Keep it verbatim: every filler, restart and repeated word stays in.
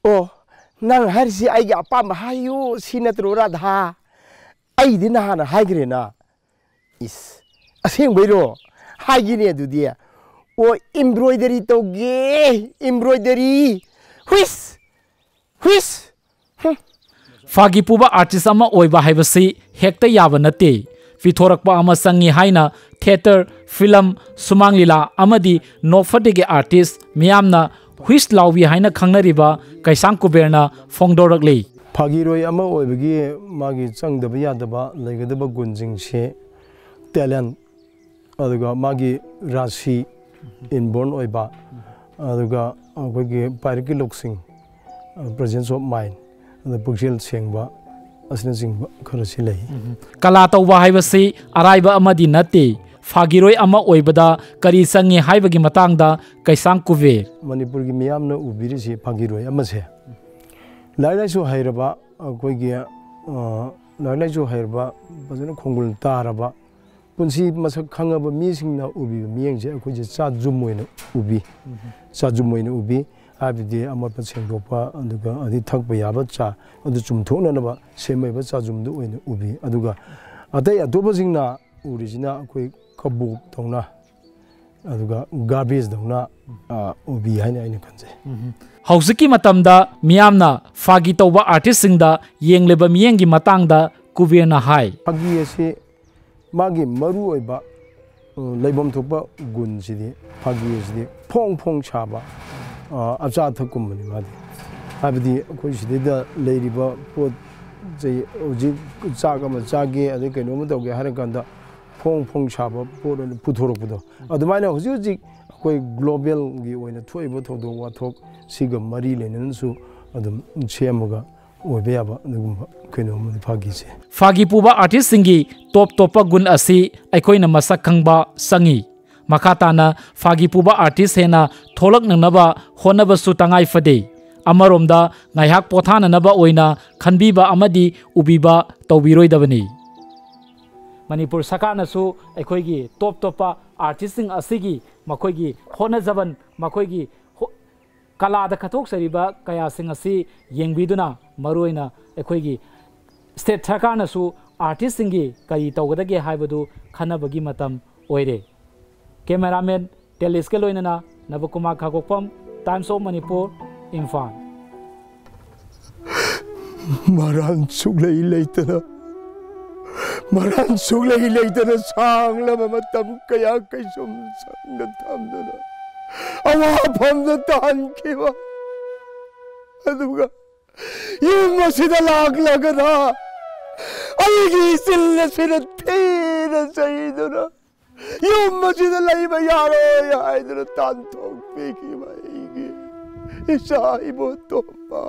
ꯑꯣ, ꯅꯪ ꯍꯥꯏꯔꯤꯁꯤ ꯑꯩꯒꯤ ꯑꯄꯥꯝꯕ ꯍꯥꯏꯌꯨ ꯁꯤ ꯅꯠꯇ꯭ꯔꯣ, ꯔꯥꯙꯥ? ꯑꯩꯗꯤ ꯅꯍꯥꯟꯅ ꯍꯥꯏꯈ꯭ꯔꯦꯅ꯫ ꯏꯁ, ꯑꯁꯦꯡꯕꯩꯔꯣ? ꯍꯥꯏꯒꯦꯅꯦ ꯑꯗꯨꯗꯤ꯫ ꯑꯣ, embroidery ꯇꯧꯒꯦ, embroidery꯫ ꯍꯨꯏꯁ! ꯍꯨꯏꯁ! ꯍꯨꯝ꯫ ꯐꯥꯒꯤ ꯄꯨꯕ ꯑꯥꯔꯇꯤꯁ ꯑꯃ ꯑꯣꯏꯕ ꯍꯥꯏꯕꯁꯤ ꯍꯦꯛꯇ ꯌꯥꯕ ꯅꯠꯇꯦ꯫ ꯄꯤꯊꯣꯔꯛꯄ ꯑꯃ ꯆꯪꯏ ꯍꯥꯏꯅ ꯊꯤꯌꯦꯇꯔ, ꯐꯤꯂꯝ, ꯁꯨꯃꯥꯡ ꯂꯤꯂꯥ ꯑꯃꯗꯤ ꯅꯣꯛꯐꯗꯦꯒꯤ ꯑꯥꯔꯇꯤꯁ ꯃꯤꯌꯥꯝꯅ ꯍꯨꯏꯁ ꯂꯥꯎꯕꯤ ꯍꯥꯏꯅ ꯈꯪꯅꯔꯤꯕ ꯀꯩꯁꯥꯝ ꯀꯨꯕꯦꯔꯅ ꯐꯣꯡꯗꯣꯔꯛꯂꯤ꯫ ꯐꯥꯒꯤꯔꯣꯏ ꯑꯃ ꯑꯣꯏꯕꯒꯤ ꯃꯥꯒꯤ ꯆꯪꯗꯕ ꯌꯥꯗꯕ ꯂꯩꯒꯗꯕ ꯒꯨꯟꯁꯤꯡꯁꯤ ꯇꯦꯂꯦꯟ, ꯑꯗꯨꯒ ꯃꯥꯒꯤ ꯔꯥꯁꯤ, ꯏꯟꯕꯣꯔꯟ ꯑꯣꯏꯕ, ꯑꯗꯨꯒ ꯑꯩꯈꯣꯏꯒꯤ ꯄꯥꯏꯔꯛꯀꯤ ꯂꯧꯁꯤꯡ, ꯄ꯭ꯔꯦꯖꯦꯟꯁ ꯑꯣꯐ ꯃꯥꯏꯟ, ꯑꯗ ꯄꯨꯛꯆꯦꯜ ꯁꯦꯡꯕ ꯑꯁꯤꯅꯆꯤꯡꯕ ꯈꯔꯁꯤ ꯂꯩ꯫ ꯀꯂꯥ ꯇꯧꯕ ꯍꯥꯏꯕꯁꯤ ꯑꯔꯥꯏꯕ ꯑꯃꯗꯤ ꯅꯠꯇꯦ꯫ ꯐꯥꯒꯤꯔꯣꯏ ꯑꯃ ꯑꯣꯏꯕꯗ ꯀꯔꯤ ꯆꯪꯏ ꯍꯥꯏꯕꯒꯤ ꯃꯇꯥꯡꯗ ꯀꯩꯁꯥꯝ ꯀꯨꯕꯦꯔ꯫ ꯃꯅꯤꯄꯨꯔꯒꯤ ꯃꯤꯌꯥꯝꯅ ꯎꯕꯤꯔꯤꯁꯤ ꯐꯥꯒꯤꯔꯣꯏ ꯑꯃꯁꯦ ꯂꯥꯏꯔꯤꯛ ꯂꯥꯏꯁꯨ ꯍꯩꯔꯕ, ꯑꯩꯈꯣꯏꯒꯤ, ꯑ, ꯂꯥꯏꯔꯤꯛ ꯂꯥꯏꯁꯨ ꯍꯩꯔꯕ, ꯐꯖꯅ ꯈꯣꯡꯒꯨꯜ ꯇꯥꯔꯕ, ꯄꯨꯟꯁꯤ ꯃꯁꯛ ꯈꯪꯉꯕ ꯃꯤꯁꯤꯡꯅ ꯎꯕꯤꯕ ꯃꯤꯠꯌꯦꯡꯁꯦ ꯑꯩꯈꯣꯏꯁꯦ ꯆꯥꯖꯨꯝ ꯑꯣꯏꯅ ꯎꯕꯤ꯫ ꯆꯥꯖꯨꯝ ꯑꯣꯏꯅ ꯎꯕꯤ꯫ ꯍꯥꯏꯕꯗꯤ ꯑꯃꯣꯠꯄ ꯁꯦꯡꯗꯣꯛꯄ, ꯑꯗꯨꯒ ꯑꯗꯩ ꯊꯛꯄ ꯌꯥꯕ ꯆꯥ ꯑꯗꯨ ꯆꯨꯝꯊꯣꯛꯅꯅꯕ ꯁꯦꯝꯃꯛꯏꯕ ꯆꯥꯖꯨꯝꯗꯨ ꯑꯣꯏꯅ ꯎꯕꯤ꯫ ꯑꯗꯨꯒ ꯑꯇꯩ ꯑꯇꯣꯞꯄꯁꯤꯡꯅ ꯎꯔꯤꯁꯤꯅ ꯑꯩꯈꯣꯏ ꯀꯕꯣꯛꯇꯧꯅ, ꯑꯗꯨꯒ ꯒꯥꯔꯕꯦꯖꯇꯧꯅ, ꯑ, ꯎꯕꯤ ꯍꯥꯏꯅ ꯑꯩꯅ ꯈꯟꯖꯩ꯫ ꯍꯧꯖꯤꯛꯀꯤ ꯃꯇꯝꯗ ꯃꯤꯌꯥꯝꯅ ꯐꯥꯒꯤ ꯇꯧꯕ ꯑꯥꯔꯇꯤꯁꯁꯤꯡꯗ ꯌꯦꯡꯂꯤꯕ ꯃꯤꯠꯌꯦꯡꯒꯤ ꯃꯇꯥꯡꯗ ꯀꯨꯕꯦꯔꯅ ꯍꯥꯏ꯫ ꯐꯥꯒꯤ ꯑꯁꯤ ꯃꯥꯒꯤ ꯃꯔꯨ ꯑꯣꯏꯕ, ꯑ, ꯂꯩꯐꯝ ꯊꯣꯛꯄ ꯒꯨꯟꯁꯤꯗꯤ, ꯐꯥꯒꯤ ꯑꯁꯤꯗꯤ ꯐꯣꯡ ꯐꯣꯡ ꯁꯥꯕ, ꯑ, ꯑꯆꯥ ꯑꯊꯛꯀꯨꯝꯕꯅꯤ ꯃꯥꯗꯤ꯫ ꯍꯥꯏꯕꯗꯤ ꯑꯩꯈꯣꯏ ꯁꯤꯗꯩꯗ ꯂꯩꯔꯤꯕ ꯄꯣꯠ ꯆꯩ, ꯍꯧꯖꯤꯛ ꯆꯥꯛ ꯑꯃ ꯆꯥꯒꯦ, ꯑꯗꯩ ꯀꯩꯅꯣꯝꯃ ꯇꯧꯒꯦ ꯍꯥꯏꯔ ꯀꯥꯟꯗ ꯐꯣꯡ ꯐꯣꯡ ꯁꯥꯕ ꯄꯣꯠ ꯑꯣꯏꯅ ꯄꯨꯊꯣꯔꯛꯄꯗꯣ, ꯑꯗꯨꯃꯥꯏꯅ ꯍꯧꯖꯤꯛ ꯍꯧꯖꯤꯛ ꯑꯩꯈꯣꯏ ꯒ꯭ꯂꯣꯕꯦꯜꯒꯤ ꯑꯣꯏꯅ ꯊꯣꯛꯏꯕ ꯊꯧꯗꯣꯛ ꯋꯥꯊꯣꯛ ꯁꯤꯒ ꯃꯔꯤ ꯂꯩꯅꯅꯁꯨ ꯑꯗꯨꯝ ꯁꯦꯝꯃꯒ ꯑꯣꯏꯕ ꯌꯥꯕ ꯑꯗꯨꯒꯨꯝꯕ ꯀꯩꯅꯣꯝꯃꯗꯤ ꯐꯥꯒꯤꯁꯦ꯫ ꯐꯥꯒꯤ ꯄꯨꯕ ꯑꯥꯔꯇꯤꯁꯁꯤꯡꯒꯤ ꯇꯣꯞ ꯇꯣꯞꯄ ꯒꯨꯟ ꯑꯁꯤ ꯑꯩꯈꯣꯏꯅ ꯃꯁꯛ ꯈꯪꯕ ꯆꯪꯏ꯫ ꯃꯈꯥ ꯇꯥꯅ ꯐꯥꯒꯤ ꯄꯨꯕ ꯑꯥꯔꯇꯤꯁ ꯍꯦꯟꯅ ꯊꯣꯛꯂꯛꯅꯅꯕ ꯍꯣꯠꯅꯕꯁꯨ ꯇꯉꯥꯏ ꯐꯗꯦ꯫ ꯑꯃꯔꯣꯝꯗ ꯉꯥꯏꯍꯥꯛ ꯄꯣꯊꯥꯅꯅꯕ ꯑꯣꯏꯅ ꯈꯟꯕꯤꯕ ꯑꯃꯗꯤ ꯎꯕꯤꯕ ꯇꯧꯕꯤꯔꯣꯏꯗꯕꯅꯤ꯫ ꯃꯅꯤꯄꯨꯔ ꯁꯔꯀꯥꯔꯅꯁꯨ ꯑꯩꯈꯣꯏꯒꯤ ꯇꯣꯞ ꯇꯣꯞꯄ ꯑꯥꯔꯇꯤꯁꯁꯤꯡ ꯑꯁꯤꯒꯤ ꯃꯈꯣꯏꯒꯤ ꯍꯣꯠꯅꯖꯃꯟ, ꯃꯈꯣꯏꯒꯤ ꯍꯣ-, ꯀꯂꯥꯗ ꯀꯠꯊꯣꯛꯆꯔꯤꯕ ꯀꯌꯥꯁꯤꯡ ꯑꯁꯤ ꯌꯦꯡꯕꯤꯗꯨꯅ, ꯃꯔꯨꯑꯣꯏꯅ ꯑꯩꯈꯣꯏꯒꯤ ꯁ꯭ꯇꯦꯠ ꯁꯔꯀꯥꯔꯅꯁꯨ ꯑꯥꯔꯇꯤꯁꯁꯤꯡꯒꯤ ꯀꯔꯤ ꯇꯧꯒꯗꯒꯦ ꯍꯥꯏꯕꯗꯨ ꯈꯟꯅꯕꯒꯤ ꯃꯇꯝ ꯑꯣꯏꯔꯦ꯫ ꯀꯦꯃꯦꯔꯥꯃꯦꯟ ꯇꯦꯂꯤꯁꯀ ꯂꯣꯏꯅꯅ ꯅꯕꯀꯨꯃꯥꯔ ꯈꯥꯒꯣꯛꯄꯝ, Times of Manipur, ꯏꯝꯐꯥꯜ꯫ ꯃꯔꯥꯟ ꯁꯨꯛꯂꯩ ꯂꯩꯇꯅ, ꯃꯔꯥꯟ ꯁꯨꯛꯂꯩ ꯂꯩꯇꯅ ꯁꯥꯡꯂꯕ ꯃꯇꯝ ꯀꯌꯥ ꯀꯩꯁꯨꯝ ꯁꯪꯅ ꯊꯝꯗꯅ ꯑꯋꯥꯐꯝꯗ ꯇꯥꯍꯟꯈꯤꯕ, ꯑꯗꯨꯒ ꯌꯨꯝ ꯑꯁꯤꯗ ꯂꯥꯛꯂꯒꯅ ꯑꯩꯒꯤ ꯏꯆꯤꯜ ꯑꯁꯤꯅ ꯊꯤꯅ ꯆꯩꯗꯨꯅ ꯌꯨꯝ ꯑꯁꯤꯗ ꯂꯩꯕ ꯌꯥꯔꯣꯏ ꯍꯥꯏꯗꯨꯅ ꯇꯥꯟꯊꯣꯛꯄꯤꯈꯤꯕ ꯑꯩꯒꯤ ꯏꯆꯥ ꯏꯕꯣꯇꯣꯝꯕ꯫